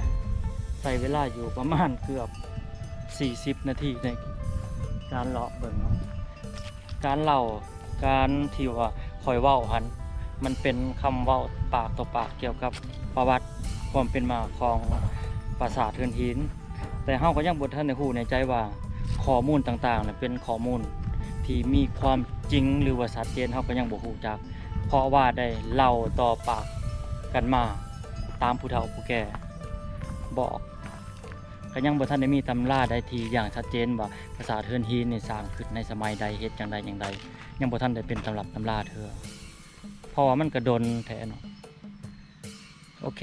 ໃຊ້ເວລາຢູ່ປະມານເກືອບສີ່ສິບນາທີໃນການເລາະເບິ່ງເນາະ ການເລົ່າ ການທີ່ວ່າຂ້ອຍເວົ້າຫັ້ນ ມັນເປັນຄຳເວົ້າປາກຕໍ່ປາກກ່ຽວກັບປະຫວັດຄວາມເປັນມາຂອງປາສາດເຮືອນຫີນ. ແຕ່ເຮົາກໍຍັງບໍ່ທັນໄດ້ຮູ້ແນ່ໃຈວ່າຂໍ້ມູນຕ່າງໆນັ້ນເປັນຂໍ້ມູນທີ່ມີຄວາມຈິງ ຫຼືວ່າຊັດເຈນ ເຮົາກໍຍັງບໍ່ຮູ້ຈັກ ເພາະວ່າໄດ້ເລົ່າຕໍ່ປາກກັນມາຕາມຜູ້ເຖົ້າຜູ້ແກ່ບອກ. ກໍຍັງບໍ່ທັນໄດ້ມີຕຳລາໃດທີ່ຢ່າງຊັດເຈນວ່າປາສາດເຮືອນຫີນນີ້ສ້າງຂຶ້ນໃນສະໄໝໃດ ເຮັດຈັ່ງໃດຢ່າງໃດ ຍັງບໍ່ທັນໄດ້ເປັນຕຳລັບຕຳລາເທື່ອ ເພາະວ່າມັນກໍດົນແທ້ເນາະ. ໂອເຄ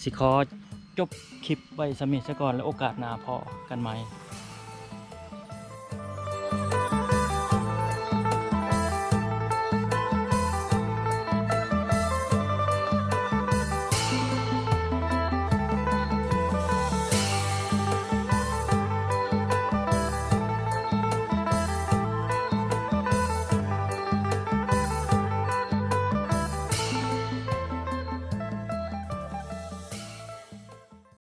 ຊິຂໍຈົບຄລິບໄວ້ສ່ຳນີ້ຊະກ່ອນ ແລະ ໂອກາດໜ້າພໍ້ກັນໃໝ່.